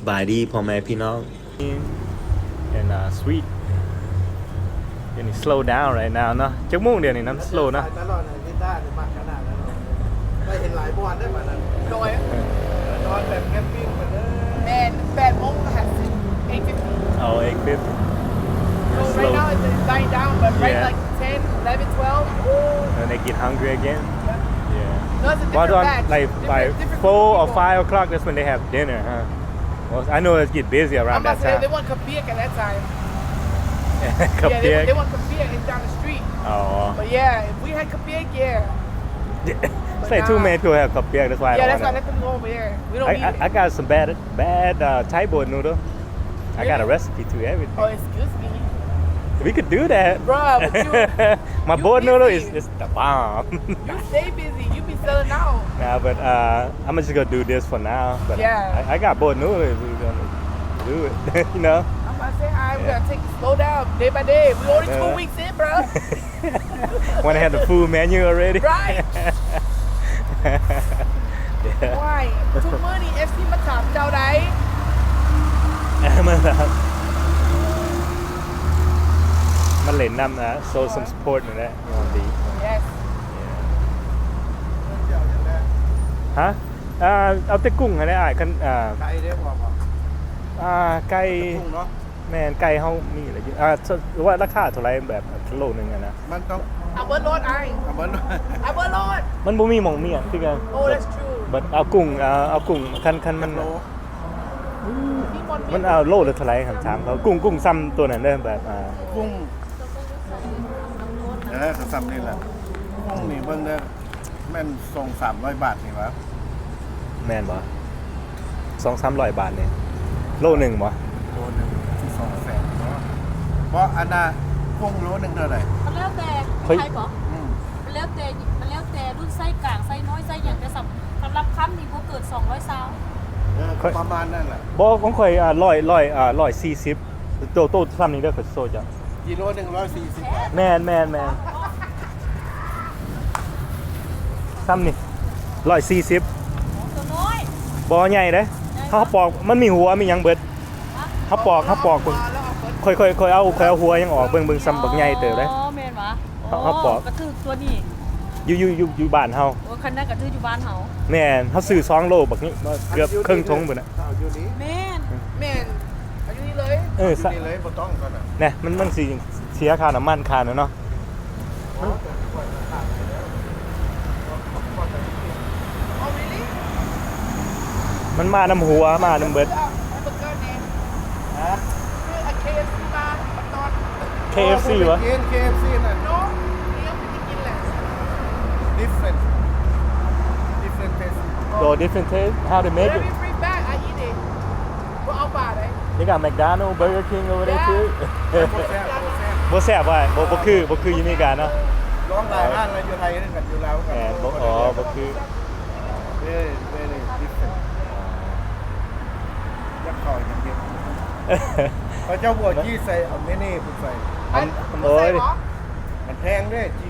ສະບາຍດີພໍ່ແມ່ພີ່ນ້ອງ and uh, sweet and it slow down right now ເນາະ ຈັກໂມງດຽວນີ້ນຳ slow ເນາະ ສາຍຕະຫຼອດນະ ເວລານີ້ມັກຂະໜາດນັ້ນເນາະ ໄດ້ເຫັນຫຼາຍບ່ອນເດ້ບາດນັ້ນ ໂດຍ ນອນແບບແຄມປິງເບິດເລີຍ ແມ່ນ ແປດໂມງກໍຫາສິບ eight fifty ເອົາ eight fifty So right now it's dying down, but right Yeah. like ten, eleven, twelve, ooh. And they get hungry again. Yeah. Yeah. No, it's a But different on, batch. like, Different, by different four or people. five o'clock, that's when they have dinner, huh? Well, I know it get busy around I'm that about to say, time. They want kapiak at that time. Yeah, they, Kapiak? they want kapiak. It's down the street. Oh. But yeah, if we had kapiak, yeah. But Say too nah. many people have kapiak, that's why I Yeah, don't that's why wanna let them go over there. We don't I, need I, it. I got some bad, bad, uh, Thai boat noodle. I got a Really? recipe to everything. Oh, excuse me. We could do that. Bruh, but you, My you boat noodle is, busy. is the bomb. You stay busy. You be selling out. Nah, but, uh, I'ma just go do this for now. But Yeah. I, I got boat noodle if we gonna do it, you know? I'm about to say, "All right, we Yeah. gotta take it slow down, day by day." We only two Yeah. weeks in, bro. Wanna have the full menu already? Right. Yeah. Why? ທຸກມື້ນີ້ ເອັຟຊີ ມາຖາມເຈົ້າໄດ໋ ມາຖາມ ມາຫຼິ້ນນຳນະ show some support ນີ້ແຫຼະ ຍອມດີ Yes. ຮະ? ອ່າ ເອົາແຕ່ກຸ້ງຫັ້ນແຫຼະອ້າຍ ຄັນ ອ່າ ໄກ່ເດ້ບໍ່? ອ່າ ໄກ່ ແຕ່ກຸ້ງເນາະ ແມ່ນ ໄກ່ເຮົາມີແຫຼະຢູ່ ອ່າ ວ່າລາຄາເທົ່າໃດແບບໂລໜຶ່ງຫັ້ນນະ? ມັນຕ້ອງ ເອົາເບິດໂລດອ້າຍ ເອົາເບິດໂລດ ເອົາເບິດໂລດ ມັນບໍ່ມີໝ່ອງມ້ຽງຄືກັນ Oh, that's true. ບັດເອົາກຸ້ງ ເອົາ ເອົາກຸ້ງ ຄັນ ຄັນມັນ ໂລ ມັນເອົາໂລລະເທົ່າໃດຫັ້ນ ຖາມເຂົາ ກຸ້ງ ກຸ້ງຊ່ຳໂຕນັ້ນເດີ ແບບ ອ່າ ກຸ້ງ ເອີ ກໍຊ່ຳນີ້ແຫຼະ ກຸ້ງນີ້ເບິ່ງເດີ ແມ່ນສອງສາມຮ້ອຍບາດນີ້ຫວາ? ແມ່ນບໍ່? ສອງສາມຮ້ອຍບາດນີ້ ໂລໜຶ່ງບໍ່? ໂລໜຶ່ງສອງແສນບໍ່? ບໍ່ ອັນນ່າ ກຸ້ງໂລໜຶ່ງເທົ່າໃດ? ມັນແລ້ວແຕ່ ເຮີ້ຍ ໃຜບອກ? ອືມ ມັນແລ້ວແຕ່ ມັນແລ້ວແຕ່ລຸ້ນ ໄຊກາງ ໄຊນ້ອຍ ໄຊຫຍັງ ແຕ່ສຳ ສຳລັບຄຳນີ້ບໍ່ເກີນສອງຮ້ອຍຊາວ ເອີ ກໍປະມານນັ້ນແຫຼະ ບໍ່ ຂອງຂ້ອຍ ອ່າ ຮ້ອຍ ຮ້ອຍ ອ່າ ຮ້ອຍສີ່ສິບ ໂຕ ໂຕຊ່ຳນີ້ເດີ ຂ້ອຍຊິໂຊເຈົ້າ ກິໂລໜຶ່ງຮ້ອຍສີ່ສິບ ແມ່ນ ແມ່ນ ແມ່ນ ຊ່ຳນີ້ ຮ້ອຍສີ່ສິບ ໂຕນ້ອຍ ບໍ່ໃຫຍ່ເດ້ ໃຫຍ່ ເຮົາປອກ ມັນມີຫົວ ມີຫຍັງເບິດ ຮະ ເຮົາປອກ ເຮົາປອກ ເຮົາເອົາຫົວ ເຮົາເອົາເບິດ ຂ້ອຍ ຂ້ອຍ ຂ້ອຍເອົາ ຂ້ອຍເອົາຫົວຍັງອອກ ເບິ່ງ ເບິ່ງ ຊ່ຳບັກໃຫຍ່ເຕີບເດ້ ອໍ ແມ່ນຫວາ? ເຮົາ ເຮົາປອກ ອໍ ກະຖືກຕົວນີ້ ຢູ່ ຢູ່ ຢູ່ ຢູ່ບ້ານເຮົາ ໂອ ຄັນນັ້ນກະຖືກຢູ່ບ້ານເຮົາ ແມ່ນ ເຮົາຊື້ສອງໂລ ບັກນີ້ ເກືອບເຄິ່ງຖົງພຸ້ນນະ ແມ່ນ ແມ່ນ ເອົາຢູ່ນີ້ເລີຍ ເອີ ເອົາຢູ່ນີ້ເລີຍ ບໍ່ຕ້ອງຊັ້ນນະ ແນ່ ມັນ ມັນຊິເສຍຄ່ານ້ຳມັນ ຄ່ານັ້ນເນາະ ມັນ ມັນມານຳຫົວ ມານຳເບິດ ຮະ? ເຄເອັຟຊີຫວາ? ໂອ້ ໄປກິນ ເຄເອັຟຊີນັ້ນ different different taste ໂອ້ different taste how they make it They got McDonald's Burger King over there too ບໍ່ແຊບ ບໍ່ແຊບ ບໍ່ຄື ບໍ່ຄືຢູ່ອາເມລິກາເນາະ ລອງຫຼາຍຮ້ານແລ້ວ ຢູ່ໄທຄືກັນ ຢູ່ລາວຄືກັນ ແມ່ນ ບໍ່ ອໍ ບໍ່ຄື very very different ຢາກເຂົ້າຢາກເຮັດ ເຂົາເຈົ້າບໍ່ຈີໃສ່ ເອົາເມເນເພິ່ນໃສ່ ອັນ ໂອ້ຍ ມັນແພງເດ້ຈີ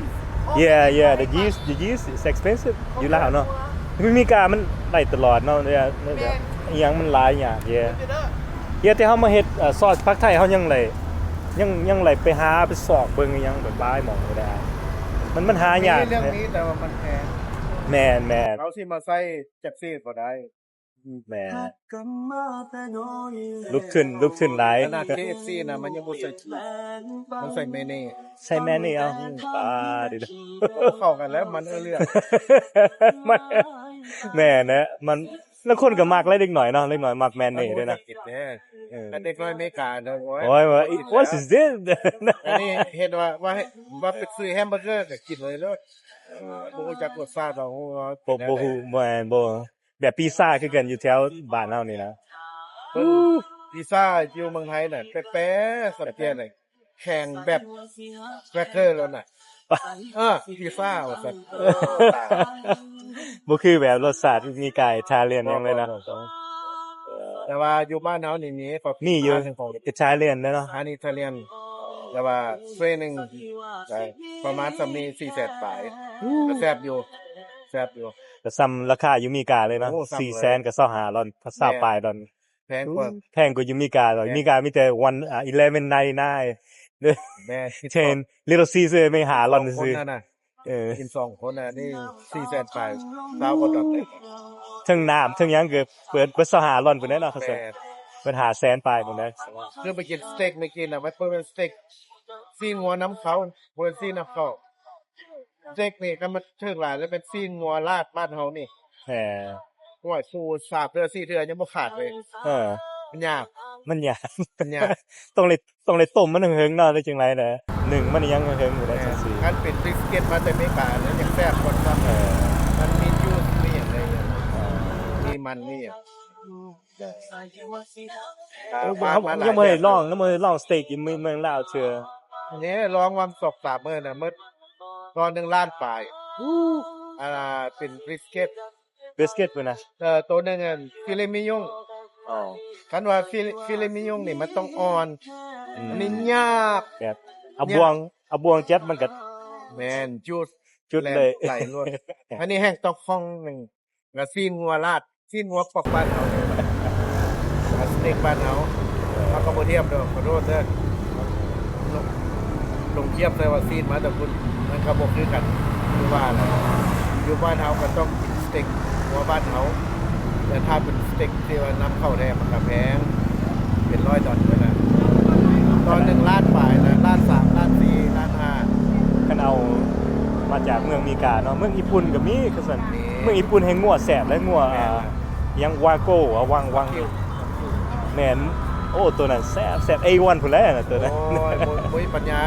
Yeah yeah the yeast the yeast is expensive ຢູ່ລາວເນາະ ຢູ່ອາເມລິກາມັນໄດ້ຕະຫຼອດເນາະ ແມ່ນ ອີ່ຫຍັງມັນຫຼາຍຍາກ yeah yeah ແຕ່ເຮົາມາເຮັດ ເອີ ຊອດຜັກໄທ ເຮົາຍັງໄດ້ ຍັງ ຍັງໄດ້ໄປຫາໄປຊອກເບິ່ງອີ່ຫຍັງແບບຫຼາຍໝ່ອງບໍ່ໄດ້ ມັນ ມັນຫາຍາກ ມີເລື່ອງນີ້ ແຕ່ວ່າມັນແພງ ແມ່ນໆ ເຮົາຊິມາໃສ່ຈັກຊີ້ບໍ່ໄດ້ ແມ່ນ ລຸກຂຶ້ນ ລຸກຂຶ້ນຫຼາຍ ຂະໜາດເຄເອັຟຊີນະ ມັນຍັງບໍ່ໃສ່ ມັນໃສ່ເມເນ ໃສ່ເມເນ ເອົາ ປາດ ເຂົ້າກັນແລ້ວ ມັນເອື້ອເລືອດ ມັນ ແມ່ນແຫຼະ ມັນ ລາງຄົນກໍມັກແຫຼະ ເດັກນ້ອຍເນາະ ເດັກນ້ອຍມັກເມເນເດ້ນະ ເອີ ເດັກນ້ອຍອາເມລິກາເນາະ ໂອ້ຍ ໂອ້ຍ what is this ອັນນີ້ເຫັນວ່າ ວ່າ ວ່າເປັນຊື້ແຮມເບີເກີກໍກິນເລີຍໂລດ ບໍ່ຮູ້ຈັກລົດຊາດ ບໍ່ຮູ້ວ່າ ບໍ່ ບໍ່ຮູ້ ບໍ່ແມ່ນ ບໍ່ ແບບປີຊາຄືກັນ ຢູ່ແຖວບ້ານເຮົານີ້ນະ ເບິ່ງ ປີຊາຢູ່ເມືອງໄທນະ ແປໆ ສຳເພຍນະ ແຂງແບບແຄຣກເກີແລ້ວນະ ເອີ ປີຊາວ່າຊັ້ນ ບໍ່ຄືແບບລົດຊາດມີກາຍທາລຽນຫຍັງເລີຍນະ ແຕ່ວ່າຢູ່ບ້ານເຮົານີ້ມີ ມີຢູ່ ອີຕາລຽນເນາະ ອາຫານອີຕາລຽນ ແຕ່ວ່າເຊໜຶ່ງ ປະມານສ່ຳນີ້ ສີ່ແສນປາຍ ກໍແຊບຢູ່ ແຊບຢູ່ ກໍສ່ຳລາຄາຢູ່ເມກາເລີຍເນາະ ໂອ້ ສ່ຳເລີຍ ສີ່ແສນກັບຊາວຫ້າດອນ ຊາວປາຍດອນ ພງກວ່າ ແພງກວ່າຢູ່ອາເມລິກາເນາະ. ແພງ ອາເມລິກາມີແຕ່ one ອ່າ eleven ninety-nine ເດີ ແມ່ນ ten Little Caesar ແມ່ນຫ້າດອນຊື່ ເອີ ກິນສອງຄົນນະ ນີ້ສີ່ແສນປາຍ ຊາວກວ່າດອນເດ້. ເທິງນ້ຳເທິງຫຍັງກໍເບິດ ເບິດຊາວຫ້າດອນພຸ້ນແຫຼະເນາະ. ແມ່ນ ເບິດຫ້າແສນປາຍພຸ້ນແຫຼະ. ຄືໄປກິນສະເຕັກມື້ກີ້ນະ ມັນບໍ່ແມ່ນສະເຕັກ ຊີ້ນງົວນຳເຂົ້າ ບໍ່ແມ່ນຊີ້ນນຳເຂົ້າ. ສະເຕັກນີ້ຄັນມັນຖືກຫຼາຍແລ້ວແມ່ນຊີ້ນງົວລາດບ້ານເຮົານີ້. ແມ່ນ ໂອ້ຍ ປູສາມເທື່ອສີ່ເທື່ອຍັງບໍ່ຂາດເລີຍ. ເອີ ມັນຍາກ ມັນຍາກ ມັນຍາກ ຕ້ອງໄດ້ ຕ້ອງໄດ້ຕົ້ມມັນເຫິງໆເນາະ ໄດ້ຈັ່ງໄດນະ ໜຶ້ງມັນຍັງເຫິງຢູ່ໄດ໋. ແມ່ນ ຈັ່ງຊີ້ ຄັນເປັນບຣິສເກັດມາແຕ່ເມກາແລ້ວຍັງແຊບກວ່າຊ້ຳ. ເອີ ມັນມີຈູດ ມີຫຍັງໄດ້ເລີຍ. ເອີ ມີມັນ ມີຫຍັງ. ເອີ ຍັງບໍ່ໄດ້ລອງ ຍັງບໍ່ໄດ້ລອງສະເຕັກຢູ່ເມືອງລາວເທື່ອ. ນີ້ລອງວັນສອງສາມມື້ນະ ໝົດຕອນໜຶ່ງລ້ານປາຍ. ອ່າ ເປັນບຣິສເກັດ ບຣິສເກັດພຸ້ນນະ. ເອີ ໂຕໜຶ່ງອັນ ຟິເລມິຍົງ. ອໍ ຄັນວ່າ ຟິ ຟິເລມິຍົງນີ້ມັນຕ້ອງອ່ອນ. ອືມ ອັນນີ້ຍາກ ແບບເອົາບ່ວງ ເອົາບ່ວງຈັບມັນກໍ ແມ່ນ ຈູດ ຈູດເລີຍ ແລ່ນໄຫຼໂລດ. ອັນນີ້ແຮ່ງຕ້ອງຂອງໜຶ່ງ ລະຊີ້ນງົວລາດ ຊີ້ນງົວປອກບ້ານເຮົາ ລະສະເຕັກບ້ານເຮົາ ເຮົາກໍບໍ່ທຽບດອກ ຂໍໂທດເດີ. ລົງທຽບໃສ່ວ່າຊີ້ນມາແຕ່ພຸ້ນ ມັນກໍບໍ່ຄືກັນ. ຄືວ່າລະ ຢູ່ບ້ານເຮົາກໍຕ້ອງກິນສະເຕັກງົວບ້ານເຮົາ ແຕ່ຖ້າເປັນສະເຕັກທີ່ວ່ານຳເຂົ້າແທ້ ມັນກໍແພງ ເປັນຮ້ອຍດອນພຸ້ນນະ. ຕອນໜຶ່ງລ້ານປາຍນະ ລ້ານສາມ ລ້ານສີ່ ລ້ານຫ້າ ຄັນເອົາມາຈາກເມືອງເມກາເນາະ. ເມືອງຍີ່ປຸ່ນກໍມີຄືກັນ. ມີ ເມືອງຍີ່ປຸ່ນແຮ່ງງົວແຊບ ແລະ ງົວ ແມ່ນ ອ່າ ຫຍັງ ວາໂກ້ ຫວາງ ຫວາງ ວາກິວ ແມ່ນ. ໂອ້ ໂຕນັ້ນແຊບ ແຊບ ເອວັນພຸ້ນແຫຼະ ໂຕນັ້ນ. ໂອ້ຍ ບໍ່ ບໍ່ມີປັນຍາ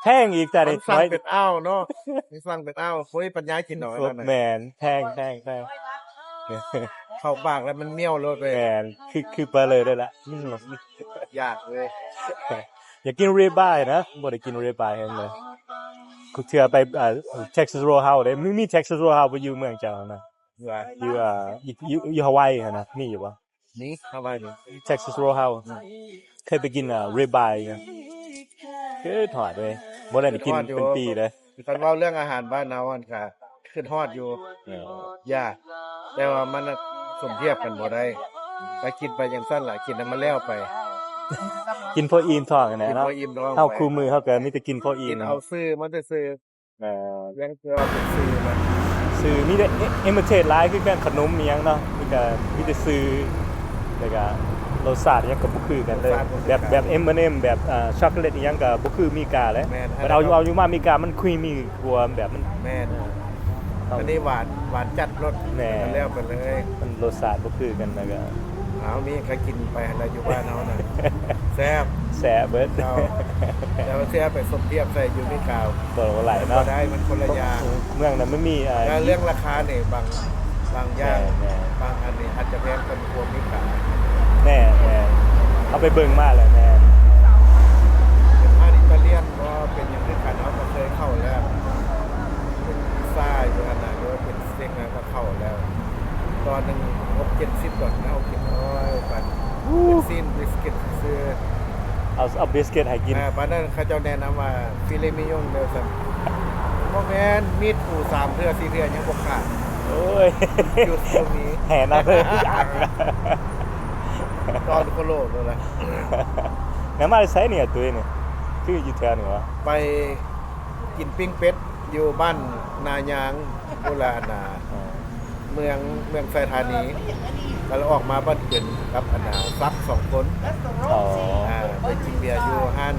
ແພງອີກ. ແຕ່ນີ້ ມັນສັ່ງເປັນອາວເນາະ ມັນສັ່ງເປັນອາວ ບໍ່ມີປັນຍາກິນດອກ. ແມ່ນ ແພງ ແພງ ແພງ ເຂົ້າປາກແລ້ວມັນມ້ຽວໂລດເວີຍ. ແມ່ນ ຄື ຄືໄປເລີຍໄດ້ລະ ຢາກເລີຍ. ຢາກກິນ rib eye ນະ ບໍ່ໄດ້ກິນ rib eye ເຫັນເລີຍ. ຄືເທື່ອໄປ ອ່າ Texas Roadhouse ເດ້ ມີ ມີ Texas Roadhouse ບໍ່ ຢູ່ເມືອງເຈົ້ານະ? ຢູ່ ອ່າ ຢູ່ ຢູ່ ຢູ່ Hawaii ຫັ້ນນະ ມີຢູ່ບໍ່? ນີ້ Hawaii ນີ້ Texas Roadhouse ເຄີຍໄປກິນ rib eye ຢູ່ ຄືທອດເວີຍ ບໍ່ໄດ້ກິນເປັນປີເລີຍ. ຄັນເວົ້າເລື່ອງອາຫານບ້ານເຮົາຫັ້ນກະ ຄິດຮອດຢູ່. ເອີ ຢາກ ແຕ່ວ່າມັນສົມທຽບກັນບໍ່ໄດ້. ຖ້າກິນໄປຈັ່ງຊັ້ນລະ ກິນໃຫ້ມັນແລ້ວໄປ ກິນພໍອີ່ມທ້ອງຫັ້ນແຫຼະເນາະ. ເຮົາຄູ່ມື້ເຮົາກໍມີແຕ່ກິນພໍອີ່ມ ກິນເອົາຊື່ມັນຊື່ໆ. ເອີ ຍັງຄືວ່າເປັນຊື່ມັນ ຊື່ມີແຕ່ imitate ຫຼາຍຄືກັນ ຂະໜົມອີ່ຫຍັງເນາະ ມີແຕ່ ມີແຕ່ຊື່ ແລ້ວກໍລົດຊາດອີ່ຫຍັງກໍບໍ່ຄືກັນເລີຍ. ແບບ ແບບ M&M ແບບ ອ່າ ຊັອກໂກແລັດອີ່ຫຍັງກໍບໍ່ຄືເມກາແຫຼະ. ແມ່ນ ມັນເອົາຢູ່ ເອົາຢູ່ມາເມກາມັນ creamy ກວ່າ ແບບມັນ ແມ່ນ ເອີ ອັນນີ້ຫວານ ຫວານຈັດໂລດ. ແມ່ນ ແລ້ວໄປເລີຍ ມັນລົດຊາດບໍ່ຄືກັນ. ແລ້ວກໍ ເອົາ ມີໃຜກິນໄປຫັ້ນລະ ຢູ່ບ້ານເຮົານະ ແຊບ ແຊບເບິດ. ເຈົ້າ ແຕ່ວ່າຊິເອົາໄປສົມທຽບໃສ່ຢູ່ເມກາ ບໍ່ໄດ້ເນາະ ບໍ່ໄດ້ ມັນຄົນລະຢ່າງ. ເມືອງນັ້ນມັນມີ ອ່າ ແລ້ວເລື່ອງລາຄານີ້ ບາງ ບາງຢ່າງ ແມ່ນໆ ບາງອັນນີ້ອາດຈະແພງກວ່າຢູ່ເມກາ. ແມ່ນໆ ເຮົາໄປເບິ່ງມາແລ້ວ. ແມ່ນ ເປັນອາຫານອິຕາລຽນບໍ່ ເປັນຫຍັງຄືກັນ ເຮົາກໍເຄີຍເຂົ້າແລ້ວ ເປັນພິຊາຢູ່ຫັ້ນນະ ຫຼືວ່າເປັນສະເຕັກນະ ເຂົ້າແລ້ວ ຕອນໜຶ່ງຫົກເຈັດສິບດອນນະ ເຮົາກິນ ໂອ້ຍ ປານຊີ້ນບຣິສເກັດຊື່ໆ. ເອົາ ເອົາບຣິສເກັດໃຫ້ກິນ. ເອີ ປານນັ້ນເຂົາເຈົ້າແນະນຳວ່າ ຟິເລມິຍົງ ເດີຊັ້ນ. ບໍ່ແມ່ນ ມີດປູສາມເທື່ອສີ່ເທື່ອຍັງບໍ່ຂາດ. ໂອ້ຍ ຢູ່ຕົງນີ້ ແຫ່ນຳເລີຍ ຕອນໂຄໂລໂລດລະ. ແມ່ນມາແຕ່ໃສນີ້ ຕຸ້ຍນີ້? ຄືຢູ່ແຖວນີ້ຫວາ? ໄປກິນປີ້ງເປັດຢູ່ບ້ານນາຍາງ ໂຄລານາ. ເມືອງ ເມືອງໄຊທານີ ແລ້ວອອກມາບ້ານເກີນກັບອັນນາສັກສອງຄົນ. ອໍ ອ່າ ໄປກິນເບຍຢູ່ຮ້ານ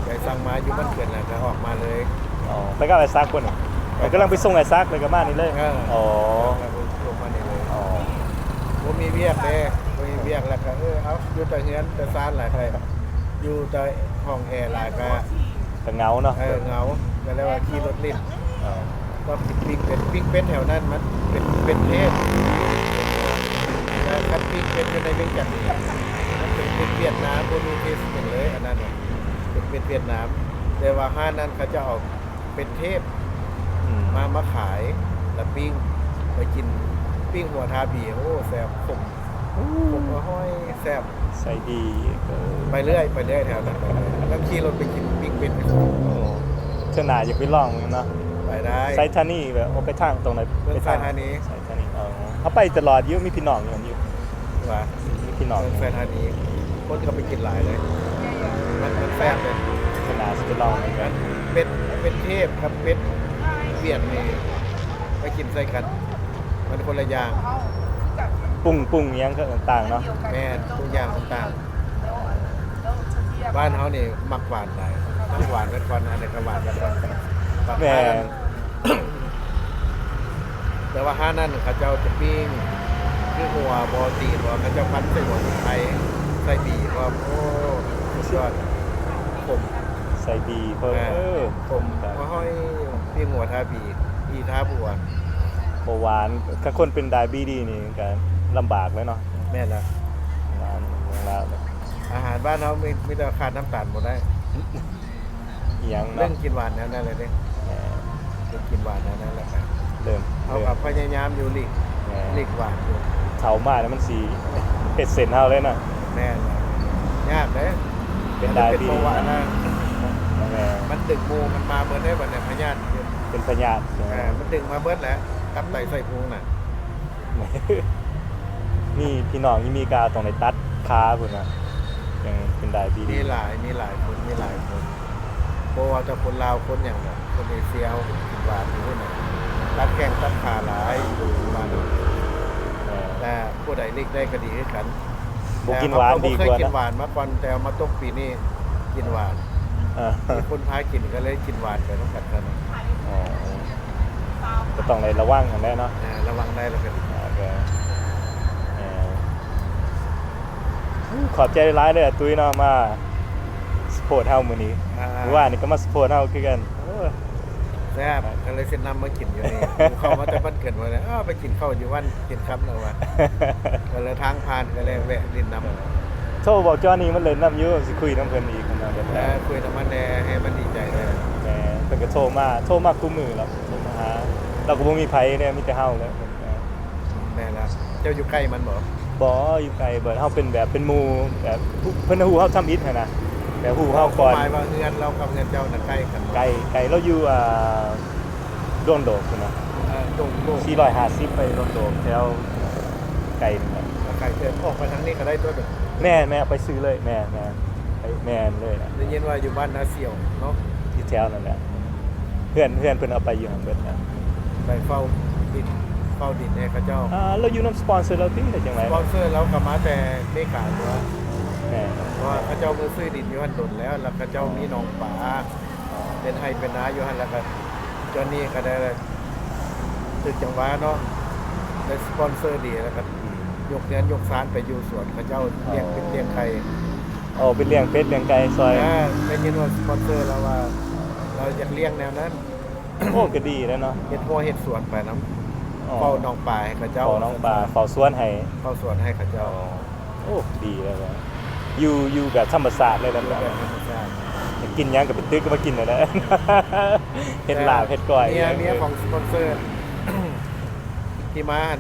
ໄປສັ່ງມາຢູ່ບ້ານເກີນ ແລ້ວກໍອອກມາເລີຍ. ອໍ ໄປກັບໄອ້ສັກພຸ້ນ. ເອີ ກຳລັງໄປສົ່ງໄອ້ສັກ ແລ້ວກໍມານີ້ເລີຍ. ເອີ ອໍ ລົງມານີ້ເລີຍ. ອໍ ບໍ່ມີວຽກເດ້ ບໍ່ມີວຽກ ແລ້ວກໍ ເອີ ເອົາ ຢູ່ແຕ່ເຮືອນແຕ່ຊານຫຼາຍໄປ ຢູ່ແຕ່ຫ້ອງແອຫຼາຍກໍ ກໍເຫງົາເນາະ. ເອີ ເຫງົາ ກໍເລີຍວ່າຂີ່ລົດຫຼິ້ນ. ອໍ ກໍກິນປີ້ງເປັດ ປີ້ງເປັດແຖວນັ້ນມັນເປັນ ເປັນເທດ. ແຕ່ຄັນປີ້ງເປັດຢູ່ໃນວຽງຈັນນີ້ ມັນເປັນເປັດຫວຽດນາມ ບໍ່ມີເທດເປັນເລີຍ. ອັນນັ້ນເປັນເປັດຫວຽດນາມ ແຕ່ວ່າຮ້ານນັ້ນເຂົາເຈົ້າເອົາເປັດເທດ ອືມ ມາ ມາຂາຍ ແລ້ວປີ້ງ ໄປກິນ ປີ້ງຫົວທາບີ. ໂອ້ ແຊບ ຂົມ ຂົມ ອະຮ່ອຍ ແຊບ ໃສ່ດີ. ເອີ ໄປເລື້ອຍ ໄປເລື້ອຍແຖວນັ້ນ ໄປເລື້ອຍ ແລ້ວຂີ່ລົດໄປກິນປີ້ງເປັດ. ໂອ້ ເທື່ອໜ້າຢາກໄປລອງເນາະ. ໄປໄດ້ ໄຊທານີ ແບບ ອອກໄປທາງຕົງໃດ? ເມືອງໄຊທານີ. ໄຊທານີ ອໍ ເຮົາໄປຕະຫຼອດຢູ່ ມີພີ່ນ້ອງຢູ່ຫັ້ນຢູ່. ວ່າ ມີພີ່ ນອກ ເມືອງໄຊທານີ ຄົນກໍໄປກິນຫຼາຍເລີຍ ມັນ ມັນແຊບເລີຍ. ຂະໜາດຊິໄປລອງເໝືອນກັນ ເປັດ ເປັດເທບກັບເປັດຫວຽດນີ້ ໄປກິນໃສ່ກັນ ມັນຄົນລະຢ່າງ ປຸງ ປຸງຫຍັງກໍຕ່າງໆເນາະ. ແມ່ນ ປຸງຢ່າງຕ່າງໆ ບ້ານເຮົານີ້ມັກຫວານຫຼາຍ ມັກຫວານໄວ້ກ່ອນ ອັນໃດກໍຫວານໄວ້ກ່ອນ. ແມ່ນ ແຕ່ວ່າຮ້ານນັ້ນເຂົາເຈົ້າຈະປີ້ງ ຄືຫົວບໍ່ ຕີນບໍ່ ເຂົາເຈົ້າພັນໃສ່ຫົວສີໄຄ ໃສ່ບີພ້ອມ ໂອ້ ສຸດຍອດ ຂົມ ໃສ່ບີເພີ່ມ ເອີ ເອີ ຂົມ ໂອ້ຍ ປີ້ງຫົວທາບີ ບີທາບົວ. ບໍ່ຫວານ ຄັນຄົນເປັນໄດບີດີນີ້ກໍລຳບາກເລີຍເນາະ. ແມ່ນລະ ອາຫານບ້ານເຮົາມີ ມີແຕ່ຂາດນ້ຳຕານບໍ່ໄດ້. ອີ່ຫຍັງເນາະ ເລີ່ມກິນຫວານແນວນັ້ນແລ້ວເດ້. ເອີ ເລີ່ມກິນຫວານແນວນັ້ນແລ້ວ ເລີ່ມ ເຮົາກໍພະຍາຍາມຢູ່ຫຼີກ ຫຼີກຫວານຢູ່. ເຖົ້າມາແລ້ວມັນຊິເຮັດເສັ້ນເຮົາເລີຍເນາະ. ແມ່ນ ຍາກເດ້ ເປັນໄດບີດີ ເປັນເບົາຫວານນະ. ແມ່ນ ມັນດຶງໝູ່ມັນມາເບິດເດ້ ບັດນີ້ພະຍາດ ເປັນພະຍາດ ເອີ ມັນດຶງມາເບິດແຫຼະ ຕັບໄຕໄສ້ພຸງນະ. ມີພີ່ນ້ອງຢູ່ເມກາຕ້ອງໄດ້ຕັດຂາພຸ້ນນະ ຈັ່ງເປັນໄດບີດີ. ມີຫຼາຍ ມີຫຼາຍຄົນ ມີຫຼາຍຄົນ ບໍ່ວ່າແຕ່ຄົນລາວຄົນຫຍັງດອກ ຄົນເອເຊຍເຮົາກໍກິນຫວານຢູ່ພຸ້ນນະ ຕັດແຂ້ງຕັດຂາຫຼາຍຢູ່ບ້ານເຮົາ. ແມ່ນ ແຕ່ຜູ້ໃດຫຼີກໄດ້ກໍດີຄືກັນ. ບໍ່ກິນຫວານດີກວ່າເນາະ ແຕ່ເຮົາກໍບໍ່ເຄີຍກິນຫວານມາກ່ອນ ແຕ່ມາຕົກປີນີ້ກິນຫວານ ເອີ ມີຄົນພາກິນກໍເລີຍກິນຫວານໄປນຳກັນຊັ້ນ. ອໍ ກໍຕ້ອງໄດ້ລະວັງຫັ້ນແຫຼະເນາະ. ເອີ ລະວັງໄດ້ແລ້ວກໍດີ. ເອີ ຂອບໃຈຫຼາຍເດີອາຕຸ້ຍເນາະ ມາສະໂພດເຮົາມື້ນີ້. ອາ ມື້ວານນີ້ກໍມາສະໂພດເຮົາຄືກັນ. ໂອ້ ແຊບ ກໍເລີຍຊິນຳມາກິນຢູ່ນີ້ ເຂົ້າມາແຕ່ບ້ານເກີດ ວ່າແລ້ວ ເອີ ໄປກິນເຂົ້າຢູ່ບ້ານກິນຄ່ຳແລ້ວວ່າ ກໍເລີຍທາງຜ່ານ ກໍເລີຍແວະຫຼິ້ນນຳ. ໂທບອກຈອນນີ້ມາຫຼິ້ນນຳຢູ່ ຊິຄຸຍນຳເພິ່ນອີກນະ. ເອີ ຄຸຍນຳມັນແດ່ ໃຫ້ມັນດີໃຈແດ່. ແມ່ນ ເພິ່ນກໍໂທມາ ໂທມາຄູ່ມື້ແລ້ວ ໂທມາຫາ ລາວກໍບໍ່ມີໃຜເດ້ ມີແຕ່ເຮົາແຫຼະ. ແມ່ນລະ ເຈົ້າຢູ່ໃກ້ມັນບໍ່? ບໍ່ ຢູ່ໄກເບິດ ເຮົາເປັນແບບເປັນໝູ່ ແບບເພິ່ນຮູ້ເຮົາທຳອິດຫັ້ນນະ ແບບຮູ້ເຮົາກ່ອນ. ໝາຍວ່າເຮືອນລາວກັບເຮືອນເຈົ້ານະໃກ້ກັນບໍ່? ໃກ້ ໃກ້ ລາວຢູ່ ອ່າ ດວງໂດກພຸ້ນນະ. ເອີ ດວງໂດກ ສີ່ຮ້ອຍຫ້າສິບ ໄປດວງໂດກ ແຖວໃກ້ນີ້ແຫຼະ. ໃກ້ເຕີບ ອອກໄປທາງນີ້ກໍໄດ້ຕົວະ. ແມ່ນໆ ໄປຊື່ເລີຍ. ແມ່ນໆ ໄປ ແມ່ນເລີຍນະ. ໄດ້ຍິນວ່າຢູ່ບ້ານນາສ່ຽວເນາະ ຢູ່ແຖວນັ້ນແຫຼະ. ເຮືອນ ເຮືອນເພິ່ນເອົາໄປຢູ່ຫັ້ນເບິດແລ້ວ ໄປເຝົ້າດິນ ເຝົ້າດິນໃຫ້ເຂົາເຈົ້າ. ອ່າ ລາວຢູ່ນຳສະປອນເຊີລາວຕິ ຫຼືຈັ່ງໃດ? ສະປອນເຊີລາວກໍມາແຕ່ເມກາຕົວະ. ແມ່ນ ເພາະວ່າເຂົາເຈົ້າບໍ່ຊື້ດິນຢູ່ຫັ້ນດົນແລ້ວ ແລ້ວເຂົາເຈົ້າມີໜອງປາ ເປັນໄຮ່ເປັນນາຢູ່ຫັ້ນ ແລ້ວກໍຈອນນີ້ກໍໄດ້ຖືກຈັງຫວະເນາະ ໄດ້ສະປອນເຊີດີ ແລ້ວກໍຍົກເຮືອນຍົກຊານໄປຢູ່ສວນເຂົາເຈົ້າ ລ້ຽງເປັດລ້ຽງໄກ່. ອໍ ເປັນລ້ຽງເປັດລ້ຽງໄກ່ຊ່ອຍ. ອ່າ ໄດ້ຍິນວ່າສະປອນເຊີລາວວ່າ ລາວຢາກລ້ຽງແນວນັ້ນ. ໂອ້ ກໍດີແລ້ວເນາະ ເຮັດຮົ້ວເຮັດສວນໄປນຳ. ອໍ ເຝົ້າໜອງປາໃຫ້ເຂົາເຈົ້າ ເຝົ້າໜອງປາ ເຝົ້າສວນໃຫ້ ເຝົ້າສວນໃຫ້ເຂົາເຈົ້າ. ອໍ ໂອ້ ດີແລ້ວ ຢູ່ ຢູ່ແບບທຳມະຊາດເລີຍແຫຼະ. ຢູ່ແບບທຳມະຊາດ ຢາກກິນຫຍັງກໍໄປຕຶກມາກິນໄດ້ແຫຼະ ເຮັດລາບເຮັດກ້ອຍ. ເມຍ ເມຍຂອງສະປອນເຊີທີ່ມາຫັ້ນ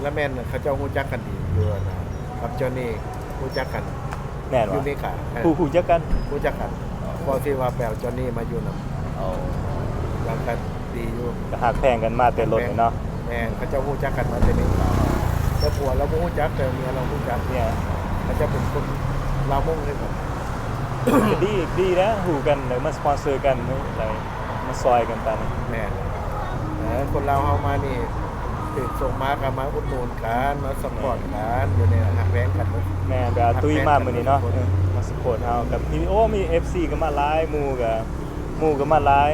ລະແມ່ນເຂົາເຈົ້າຮູ້ຈັກກັນດີຢູ່ ອັນນະ ກັບຈອນນີ້ ຮູ້ຈັກກັນ. ແມ່ນຫວາ? ຢູ່ເມກາ. ເອີ ຮູ້ ຮູ້ຈັກກັນ ຮູ້ຈັກກັນ ເພາະທີ່ວ່າໄປເອົາຈອນນີ້ມາຢູ່ນຳ. ເອົາ ຫຼັງກັນດີຢູ່ ກໍຮັກແພງກັນມາແຕ່ລົດເນາະ. ແມ່ນ ເຂົາເຈົ້າຮູ້ຈັກກັນມາແຕ່ເມກາ ແຕ່ຜົວລາວບໍ່ຮູ້ຈັກ ແຕ່ເມຍລາວຮູ້ຈັກ. ເມຍ ເຂົາເຈົ້າເປັນຄົນລາວມົ້ງຄືກັນ. ກໍດີ ດີແລ້ວ ຮູ້ກັນ ແລ້ວມາສະປອນເຊີກັນ ໄດ້ມາຊ່ອຍກັນປານນີ້. ແມ່ນ ເອີ ຄົນລາວເຮົາມານີ້ ຖືກສົ່ງມາກໍມາອຸດໜູນກັນ ມາຊັບພອດກັນ ແມ່ນ ຢູ່ໃນຮັກແພງກັນເນາະ. ແມ່ນ ແບບວ່າຕຸ້ຍມາມື້ນີ້ເນາະ ເອີ ມາຊັບພອດເຮົາກັບ ໂອ້ ມີເອັຟຊີກໍມາຫຼາຍ ໝູ່ກໍ ໝູ່ກໍມາຫຼາຍ.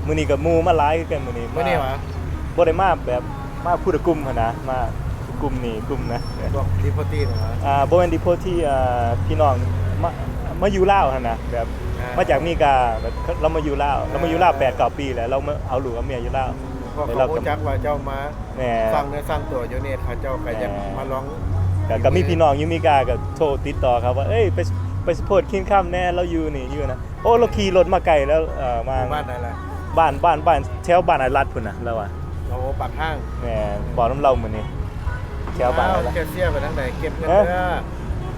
ມື້ນີ້ກໍໝູ່ມາຫຼາຍຄືກັນມື້ນີ້. ມື້ນີ້ຫວາ? ບໍ່ໄດ້ມາແບບມາຜູ້ລະກຸ່ມຫັ້ນນະ ມາກຸ່ມນີ້ກຸ່ມນະ ພວກດີໂພຕີນະ. ອ່າ ບໍ່ແມ່ນດີໂພຕີ ອ່າ ພີ່ນ້ອງມາ ມາຢູ່ລາວຫັ້ນນະ ແບບ ອ່າ ມາຈາກເມກາ ແບບລາວມາຢູ່ລາວ ລາວມາຢູ່ລາວ ອ່າ ແປດເກົ້າປີແລ້ວ ລາວມາເອົາລູກເອົາເມຍຢູ່ລາວ. ເພາະເຂົາຮູ້ຈັກວ່າເຈົ້າມາ ແມ່ນ ສ້າງເນື້ອສ້າງຕົວຢູ່ນີ້ ເຂົາເຈົ້າກໍຢາກ ແມ່ນ ມາລອງ ກໍ ກໍມີພີ່ນ້ອງຢູ່ເມກາກໍໂທຕິດຕໍ່ເຂົາວ່າ ເອີຍ ໄປ ໄປສະໂພດຄິງຄຳແດ່ ລາວຢູ່ນີ້ຢູ່ນະ. ໂອ້ ລາວຂີ່ລົດມາໄກແລ້ວ ເອີ ມາ ບ້ານໃດລະ? ບ້ານ ບ້ານ ບ້ານແຖວບ້ານອາລັດພຸ້ນນະ ລາວວ່າ. ໂອ້ ປາກທາງ. ແມ່ນ ເວົ້ານຳລາວມື້ນີ້ ແຖວບ້ານອາລັດ. ແຄຊເຊຍໄປທາງໃດ? ເກັບເງິນເດີ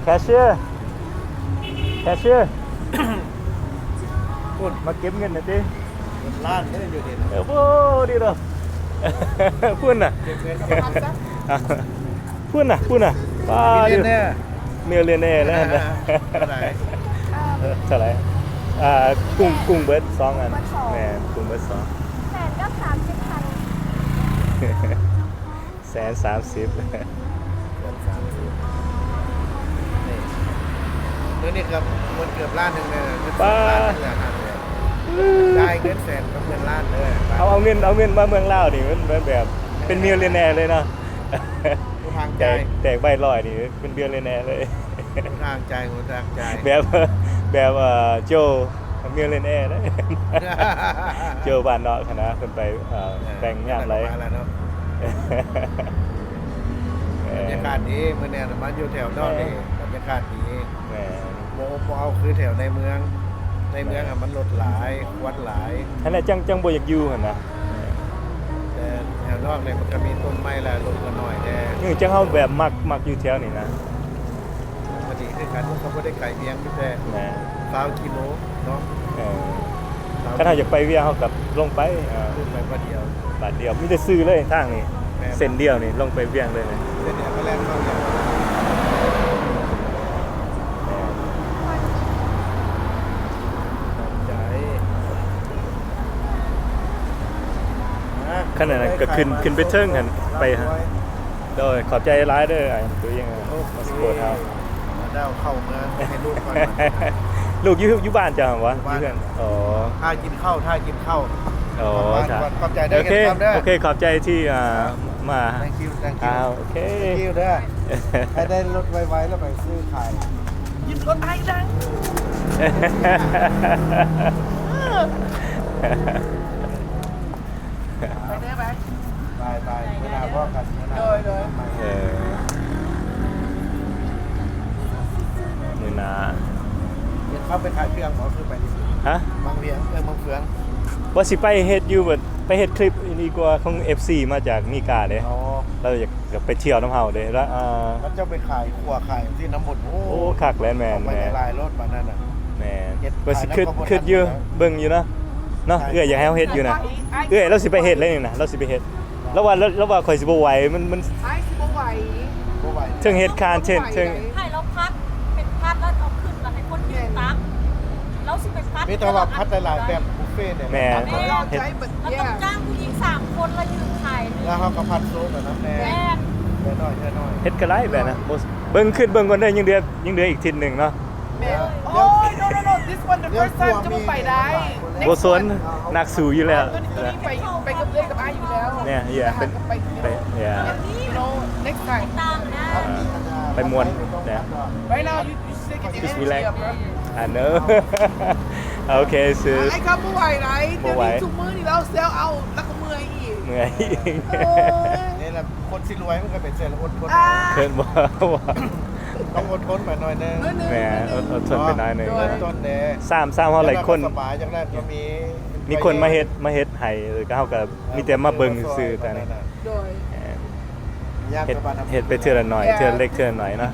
ແຄຊເຊຍ ແຄຊເຊຍ ພຸ້ນ ມາເກັບເງິນໜ່ອຍຕິ. ເງິນລ້ານເດີຢູ່ນີ້. ເອີ ໂອ້ ດີເດີ ພຸ້ນນະ ເກັບເງິນ ພຸ້ນນະ ພຸ້ນນະ ປາ ດີເດີ. ມິວລີເນຍແລ້ວຫັ້ນນະ. ເທົ່າໃດ? ເອີ ເທົ່າໃດ? ອ່າ ກຸ້ງ ກຸ້ງເບິດສອງອັນ. ແມ່ນ ກຸ້ງເບິດສອງ. ແສນກັບສາມສິບພັນ. ແສນສາມສິບ. ເກືອບສາມສິບ ນີ້ ມື້ນີ້ເກືອບ ໝົດເກືອບລ້ານໜຶ່ງເລີຍ. ປ້າ ລ້ານໜຶ່ງແລ້ວ. ຈ່າຍເງິນແສນກັບເງິນລ້ານເດີ. ເອົາ ເອົາເງິນ ເອົາເງິນມາເມືອງລາວນີ້ ມັນແບບ ເປັນມິວລີເນຍເລີຍເນາະ. ຜູ້ທາງ ແຕກ ຈ່າຍ ແຕກໃບຮ້ອຍນີ້ ເປັນມິວລີເນຍເລີຍ. ຮູ້ທາງຈ່າຍ ຮູ້ທາງຈ່າຍ. ແບບ ແບບ ເອີ ໂຈມິວລີເນຍເລີຍ. ໂຈບ້ານນອກຫັ້ນນະ ເພິ່ນໄປ ເອີ ແຕ່ງຍາມໃດ. ເອີ ແຕ່ງມາແລ້ວເນາະ. ເອີ ບັນຍາກາດດີ ມື້ນີ້ມາຢູ່ແຖວນອກນີ້ ເອີ ບັນຍາກາດດີ. ແມ່ນ. ບໍ່ ບໍ່ເອົາຄືແຖວໃນເມືອງ. ໃນເມືອງ ແມ່ນ ອະ ມັນລົດຫຼາຍ ຄວັນຫຼາຍ. ຫັ້ນແຫຼະ ຈັ່ງ ຈັ່ງບໍ່ຢາກຢູ່ຫັ້ນນະ. ແຕ່ແຖວນອກນີ້ມັນກະມີຕົ້ນໄມ້ແຫຼະ ລົດກະໜ້ອຍແດ່. ເອີ ຈັ່ງເຮົາແບບມັກ ມັກຢູ່ແຖວນີ້ນະ. ກະດີຄືກັນ ເຮົາກະບໍ່ໄດ້ໄກວຽງ ມີແຕ່ ແມ່ນ ຊາວກິໂລເນາະ. ເອີ ຊາວ ຄັນເຮົາຢາກໄປວຽງ ເຮົາກະລົງໄປ ເອີ ລົງໄປບາດດຽວ ບາດດຽວ. ມີແຕ່ຊື່ເລີຍ ທາງນີ້ ແມ່ນ ເສັ້ນດຽວນີ້ ລົງໄປວຽງເລີຍ. ເສັ້ນດຽວກະແລ່ນເຂົ້າວຽງ. ແມ່ນ. ຂອບໃຈ. ຄັນນັ້ນກະຂຶ້ນ ຂຶ້ນໄປເທິງຫັ້ນ ໄປຫາ. ໂດຍ ຂອບໃຈຫຼາຍເດີ ອ້າຍ ໂອເຄ ມາສະໂພດເຮົາ. ດາວເຂົ້າເມືອງໃຫ້ລູກກ່ອນ. ລູກຢູ່ ຢູ່ບ້ານເຈົ້າຫວາ? ຢູ່ບ້ານ. ອໍ ຖ້າກິນເຂົ້າ ຖ້າກິນເຂົ້າ. ອໍ ຂອບໃຈເດີ. ໂອເຄ ຂອບໃຈທີ່ ອ່າ ມາ. ໂອເຄ ໃຫ້ໄດ້ລົດໄວໆ ແລ້ວໄປຊື້ຂາຍ. ຢືມລົດອ້າຍດັງ. ໄປເດີ ໄປ ໄປ ໄປ ມື້ໜ້າພໍ້ກັນ ມື້ໜ້າ. ໂດຍ ໂດຍ. ເອີ ມື້ໜ້າ ເຫັນເຂົາໄປຂາຍເຄື່ອງບໍ່? ຄືໄປ ຮະ? ວັງວຽງ ເອີ ວັງວຽງ. ວ່າຊິໄປເຮັດຢູ່ ແບບໄປເຮັດຄລິບນີ້ກວ່າ ຂອງເອັຟຊີມາຈາກເມກາເດ້. ອໍ ລາວຢາກ ຢາກໄປທ່ຽວນຳເຮົາເດ້. ລະ ເອີ ເຂົາເຈົ້າໄປຂາຍຂົ້ວຂາຍຊີ້ນນຳບົດ. ໂອ້ ໂອ້ ຄັກແຫຼະ. ແມ່ນ ເອົາໄປຫຼາຍໆ ລົດບາດນັ້ນນະ. ແມ່ນ ເຮັດ ວ່າຊິ ຄຶດ ຄຶດຢູ່ ເບິ່ງຢູ່ເນາະ. ເນາະ ເອື້ອຍຢາກໃຫ້ເຮົາເຮັດຢູ່ນະ. ເອື້ອຍລາວຊິໄປເຮັດເລີຍນີ້ນະ ລາວຊິໄປເຮັດ. ລາວວ່າ ລາວວ່າຂ້ອຍຊິບໍ່ໄຫວ ມັນ ມັນ ອ້າຍຊິບໍ່ໄຫວ ບໍ່ໄຫວ. ເທິງເຮັດຄານເທັນ ເທິງ ໃຫ້ລາວຜັດ ເປັນຜັດແລ້ວເອົາຂຶ້ນ ແລ້ວໃຫ້ຄົນຢືນຕັກ. ລາວຊິໄປຜັດ ມີແຕ່ວ່າຜັດຫຼາຍໆ ແບບບຸບເຟນີ້ແຫຼະ. ແມ່ນ ແມ່ນ ເຮັດ ລາວຕ້ອງຈ້າງຜູ້ຍິງສາມຄົນ ແລ້ວຢືນຂາຍ. ແລ້ວເຮົາກະຜັດໂຊກະນຳແດ່. ແມ່ນ ເທື່ອໜ້ອຍ ເທື່ອໜ້ອຍ. ເຮັດກະໄດ້ແບບນະ. ເບິ່ງ ຄຶດເບິ່ງກ່ອນເດີ ຍັງເດືອ ຍັງເດືອອີກທິດໜຶ່ງເນາະ. ແມ່ນ. ໂອ້ຍ no no no this one the first time ຈະບໍ່ໄປໄດ້. ບໍ່ສົນ ນັກສູ້ຢູ່ແລ້ວ. ໂຕນີ້ ໂຕນີ້ໄປ ໄປກັບເອື້ອຍກັບອ້າຍຢູ່ແລ້ວ. ເນຍ ເປັນ ໄປ ເນຍ you know next time ໄປມ່ວນເນຍ. Right now you you just relax. I know. ໂອເຄ sis ອ້າຍກະບໍ່ໄຫວໄດ໋. ດຽວນີ້ຊຸມມື້ນີ້ລາວ sell out ລະກະເມື່ອຍອີກ ເມື່ອຍອີກ. ນີ້ລະ ຄົນຊິລວຍມັນກະເປັນແຕ່ອດທົນ. ເຄີຍບໍ່ ຕ້ອງອົດທົນໄປໜ້ອຍໜຶ່ງ. ແມ່ນ ອົດທົນໄປໜ້ອຍໜຶ່ງ. ເລີ່ມຕົ້ນເດ້ ສາມ ສາມເຮົາຫຼາຍຄົນ ສະບາຍຈັ່ງນັ້ນກະມີ ມີຄົນມາເຮັດ ມາເຮັດໃຫ້ ກະເຮົາກະມີແຕ່ມາເບິ່ງຊື່ໆ. ໂດຍ ເຮັດ ເຮັດໄປເທື່ອລະໜ້ອຍ ເທື່ອເລັກເທື່ອລະໜ້ອຍເນາະ.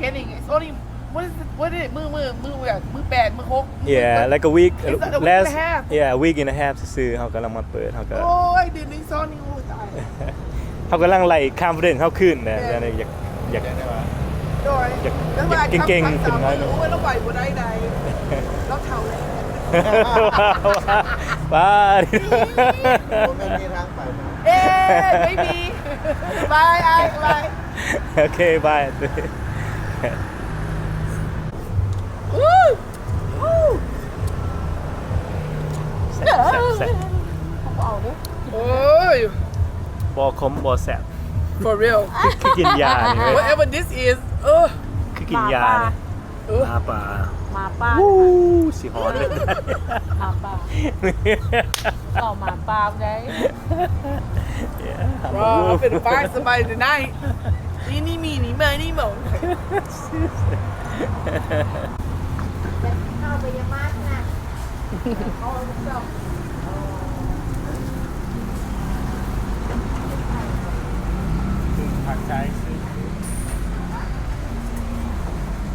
What is it? What is it? ມື້ ມື້ ມື້ແປດ ມື້ຫົກ. Yeah, like a week. It's like a week and a half. Yeah, a week and a half ຊື່ໆ ເຮົາກຳລັງມາເປີດ ເຮົາກະ ໂອ້ຍ ເດືອນໜຶ່ງ ສອງ ນີ້ ໂອ້ຍ ຕາຍ. ເຮົາກຳລັງໄລ່ confidence ເຮົາຄືນນະ. ຢາກ ຢາກ ໂດຍ ຢາກເກັ່ງໆ ຂຶ້ນໜ້ອຍໜຶ່ງ. ໂອ້ຍ ລາວໄຫວບໍ່ໄດ້ໃດ໋ ລາວເຖົ້າແລ້ວ. ບາຍ. ບໍ່ແມ່ນມີທາງໄປ. ເອີ maybe. Bye ອ້າຍ bye. ໂອເຄ bye. ແຊບ ແຊບ ແຊບ. ໂອ້ຍ ບໍ່ຂົມບໍ່ແຊບ. For real. ຄື ຄືກິນຢານີ້ເວີຍ. Whatever this is. ເອີ ຄືກິນຢານີ້. ໝາປ່າ ໝາປ່າ ຫູ ຊິຮ້ອນເລີຍ ໝາປ່າ. ເວົ້າໝາປ່າໄດ້. Yeah, I'm a wolf. Bro, I'm finna find somebody tonight. Eeny, meeny, miny, mo. ເຂົ້າໄປຢ່າມານະ. ຜັກໄຊ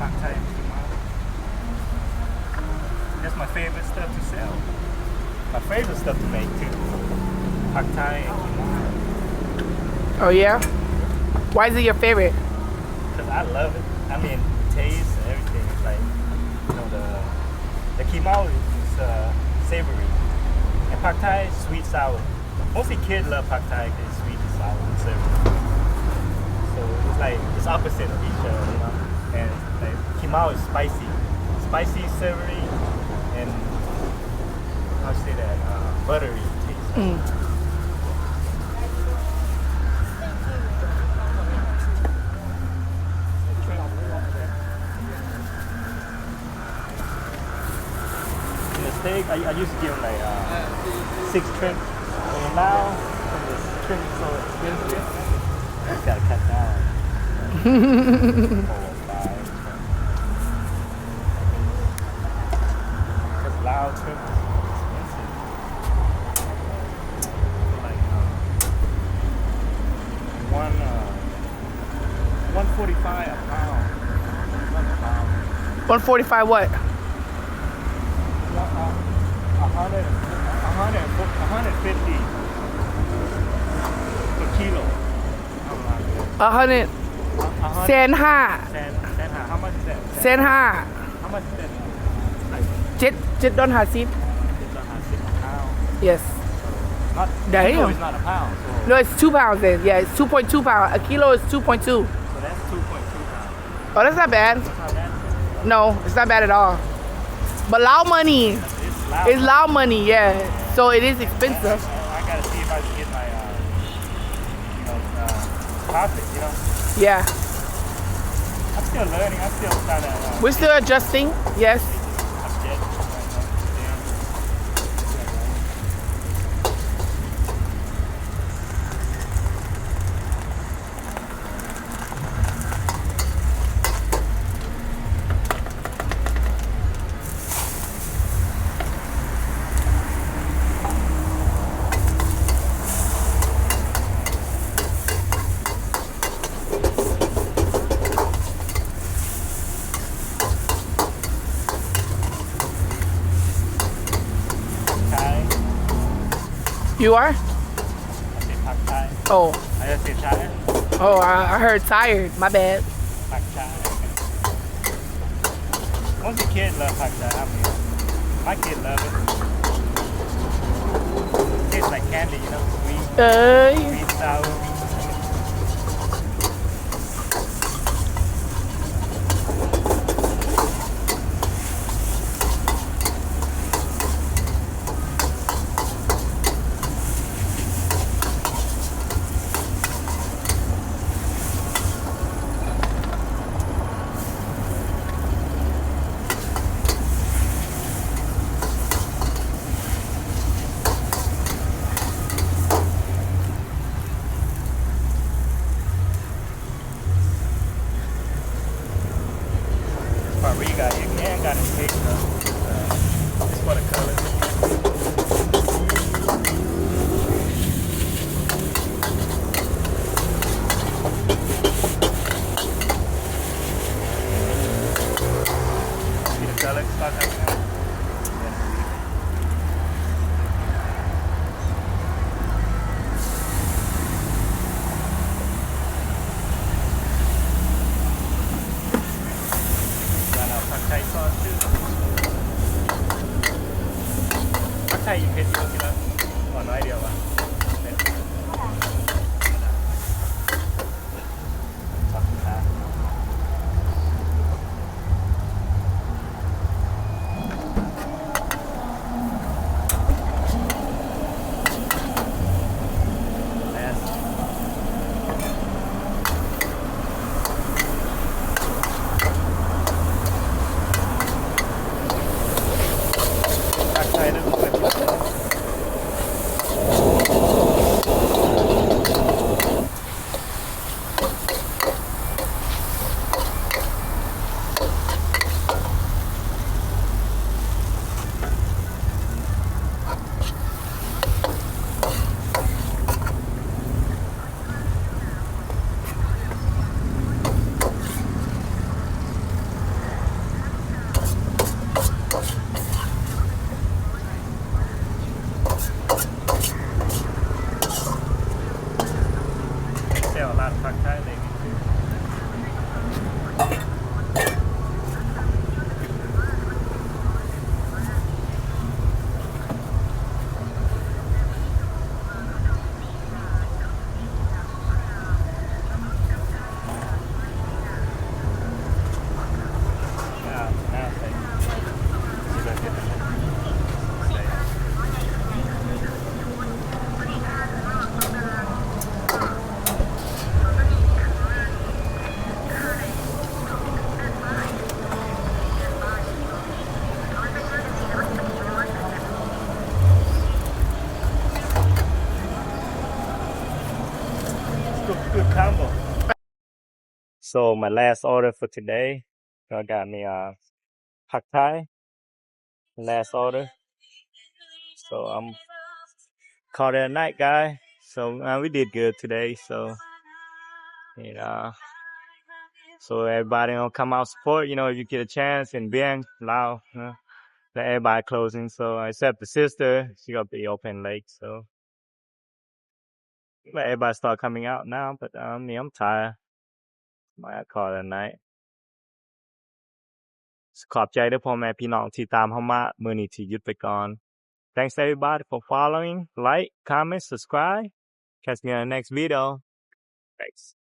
ຜັກໄຊ That's my favorite stuff to sell. My favorite stuff to make too. ຜັກໄຊ Oh yeah? Why is it your favorite? 'Cause I love it. I mean, taste, Keema is, uh, savory, and pad thai is sweet sour. Mostly kids love pad thai 'cause it's sweet and sour and savory. So it's like, it's opposite of each other, you know? And, like, keema is spicy. Spicy, savory, and, how to say that, uh, buttery taste. ອືມ In the States, I, I used to give them, like, uh, six shrimp. And now, the shrimp is so expensive, I just gotta cut down. Four, five. 'Cause Lao shrimp is expensive. Like, uh, one, uh, one forty-five a pound. Not a pound. One forty-five what? One, uh, a hundred, a hundred, a hundred fifty per kilo. A hundred. A, a hundred. ແສນຫ້າ. ແສນ ແສນຫ້າ. How much is that? ແສນຫ້າ. How much is that? Like ເຈັດ ເຈັດດອນຫ້າສິບ. Yes. Damn. No, it's two pounds then. Yeah, it's two point two pound. A kilo is two point two. So that's two point two pounds. Oh, that's not bad. That's not bad. No, it's not bad at all. But Lao money is Lao money, yeah. So it is expensive. I, I gotta see if I can get my, uh, you know, uh, profit, you know? Yeah. I'm still learning. I'm still trying to, uh, We're still adjusting, yes. I'm getting, like, uh, yeah. ใช่ You are? I said ผักไทย. Oh. I just said Thai. Oh, I, I heard tired. My bad. ผักไทย. Most of the kids love ผักไทย. I mean, my kids love it. Tastes like candy, you know, sweet, ເອີຍ sweet, sour. Farriga, you can got a taste of, uh, it's for the color. See the color? It's not like that. ການເອົາຜັກໄທຊອດຊື່ ຜັກໄທເຜັດຢູ່ ກິນແລ້ວ ໜ້ອຍດຽວວະ. So my last order for today, I got me uh pad thai, last order. So I'm call it a night, guys. So uh, we did good today. So you know, so everybody gonna come out support. You know, if you get a chance in Vieng, Lao, you know, that everybody closing. So except the sister, she gonna be open late. So but everybody start coming out now, but um, me, I'm tired. Might call it a night. ຂອບໃຈເດີພໍ່ແມ່ພີ່ນ້ອງທີ່ຕາມເຮົາມາ ມື້ນີ້ທີ່ຢຸດໄປກ່ອນ. Thanks everybody for following. Like, comment, subscribe. Catch me on the next video. Thanks.